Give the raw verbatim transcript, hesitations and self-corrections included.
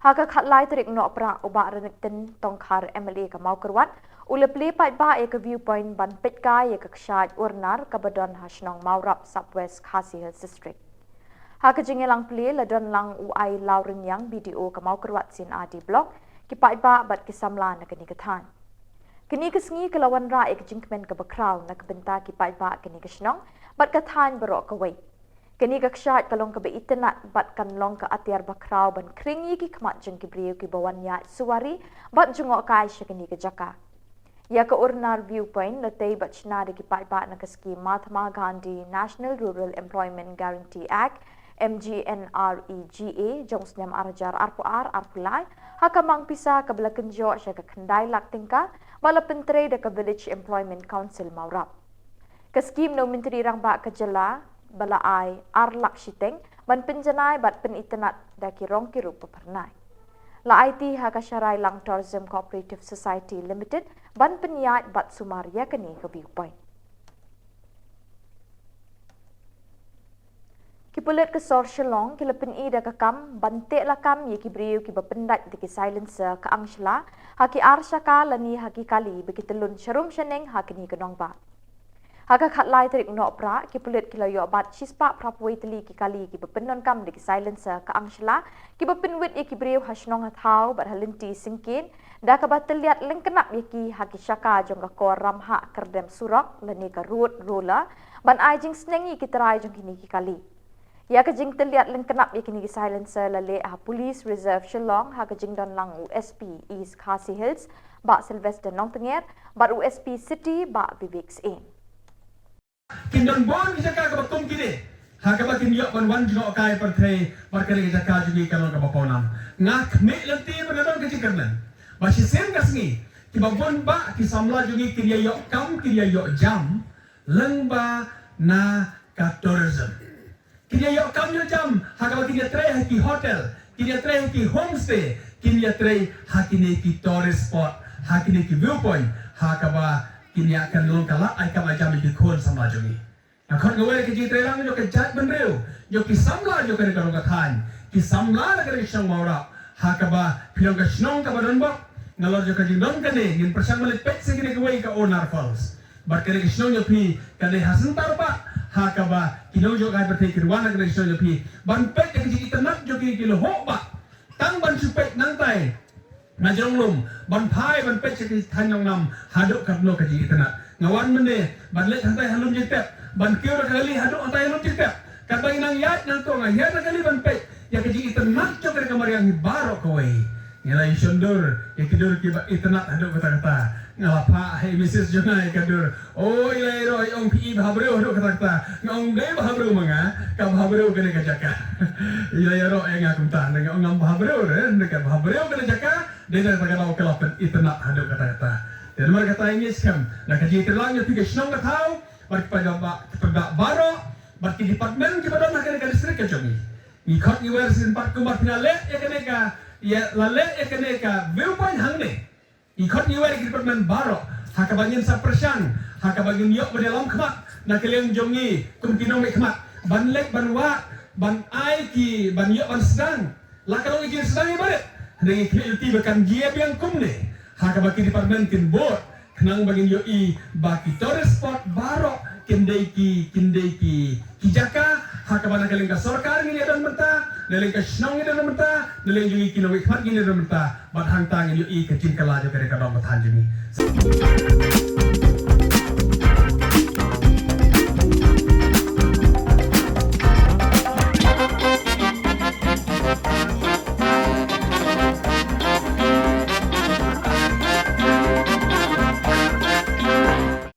Ha ka khatlai tarik Nohprah, u Bah Ranjit Tongkhar, M L A ka Mawkyrwat, u la plie paidbah ïa ka viewpoint ban peit kai ïa ka kshaid urnar kaba don ha shnong Mawrap, Sub West Khasi Hills District. Ha ka jingïalang plie la don lang u Ai Lawriniang, B D O ka Mawkyrwat C&RD Block, ki paidbah bad ki samla na kane ka thaiñ. Kane ka sngi ka la wanrah ïa ka jingkmen kaba khraw na ka bynta ki paidbah kane ka shnong bad ka thaiñ baroh kawei. Kane ka kshaid ka long kaba itynnad bad kan long ka atiar bakhraw ban khring ïa ki khmat jong ki briew kiba wan ïaid suwari bad jngohkai sha kane ka jaka. Ïa ka urnar viewpoint la tei bad shna da ki paidbah na ka skhim Mahatma Gandhi National Rural Employment Guarantee Act, M G N R E G A, jong u snem ar hajar arphew ar arphew lai, ha ka mang pisa kaba la kynjoh sha ka khyndai lak tyngka, ba la pyntrei da ka Village Employment Council Mawrap. Ka skhim na u Myntri Rangbah ka jylla ba la ai ar lak shiteng ban pynjanai bad pynitynnad da ki rong ki rup ba phyrnai. La aiti ha ka Sharailong Tourism Cooperative Society Limited ban pynïaid bad sumar ïa kane ka viewpoint. Ki pulit ka sor Shillong ki la pyni da ka kam ban teh lakam ïa ki briew kiba pyndait da ki silencer ka angshla ha ki ar shaka lane ha ki kali ba ki tyllun sharum shaneng ha kane ka nongbah. Ha ka khatlai tarik Nohprah, ki pulit ki la ïoh bat shispah phraphew tylli ki kali kiba pyndonkam da ki silencer ka angshla, kiba pynwit ïa ki briew ha shnong ha thaw bad ha lynti syngkien, da kaba tylliat lyngknap ïa ki ha ki shaka jong ka kor ramhah kyrdem surok lane ka road roller, ban ai jingsneng ïa ki trai jong kine ki kali. Ïa ka jingtylliat lyngknap ïa kine ki silencer la leh ha Police Reserve Shillong ha ka jingdon lang u S P East Khasi Hills, Bah Sylvester Nongtnger, bad u S P City, Bah Vivek Syiem. Kin don bun ki jaka kaba kum kine ha kaba kin ïoh ban wan jngohkai pyrthei bad kane ka jaka jong ngi ka long kaba pawnam. Nga khmih lynti ba nga don ka jingkyrmen ba shisien ka sngi kiba bun bah ki samla jong ngi kin ïa ïoh kam, kin ïa ïoh jam lyngba na ka tourism. Kin ïa ïoh kam ïoh jam ha kaba kin ïa trei ha ki hotel, kin ïa trei ha ki homestay, kin ïa trei ha kine ki tourist spot, ha kine ki viewpoint, ha kaba kin ïa kan long ka lad ai kam ai jam ïa ki khun samla jong ngi. Nga khot nga wer ka jingtreilang jong ka jaitbynriew, jong ki samla jong kane ka rong ka thaiñ, ki samla na kane ka shnong Mawrap, ha kaba phi long ka shnong kaba donbok. Nalor jong ka jingdon kane ngin pyrshang ban leit peit sha kane kawei ka Onar Falls. Bad kane ka shnong jong phi ka dei ha center pat ha kaba ki nongjngohkai pyrthei kin wan ha kane ka shnong jong phi ban peit ïa ka jingitynnad jong ki, ki lyoh bah. Tang ban shu peit nangtai na jrong lum ban phai ban peit sha ki thaiñ nongnam haduh katno ka jingitynnad. Nga wan mynne ban leit hangtai ha Lumjingtep, ban kiew da ka kali haduh hangtai ha Lumjingtep. Katba ngi nang ïaid nangto nga hiar da ka kali ban peit ïa ka jingitynnad jong kane ka mariang hi baroh kawei. Ngi la ïa shon dur ïa ki dur kiba itynnad haduh katta katta. Nga la phah ha i misis jong nga ïa ka dur. O, i la ïaroh i ong phi i bhabriew haduh katta katta. Nga ong dei bhabriew ma nga, ka bhabriew kane ka jaka. I la ïaroh ïa nga kumta, nga ong ngam bhabriew re, ne ka bhabriew kane ka jaka. Dei na kata ka daw ka la pynitynnad haduh katta katta. Te namar kata ngi skhem na ka jingtreilang ïa phi ka shnong ka thaw bad ki paidbah, ki paidbah baroh bad ki department kiba don ha kane ka district ka jong ngi. Ngi khot ngi wer shisien pat kumba phi la leh ïa kane ka, ïa la leh ïa kane ka viewpoint hangne. Ngi khot ngi wer ki department baroh ha kaba ngin sa pyrshang, ha kaba ngin ïoh ban ïalam khmat na ka liang jong ngi kum ki nongmihkhmat ban leit ban wad, ban ai ki, ban ïoh ban sdang. La ka long ki jingsdang ïa barit. Hynrei ngi khmih lynti ba kan jia biang kumne ha kaba ki department kin bud khnang ba ngin ïohi ba ki tourist spot baroh kin dei ki, kin dei ki, ki jaka ha kaba na ka liang ka sorkar ngin ïa don bynta, na liang ka shnong ngin ïa don bynta, na liang jong ngi ki nongmihkhmat ngin ïa don bynta. Bad hangta ngin ïohi ka jingkylla jong kane ka dong ka thaiñ jong ngi.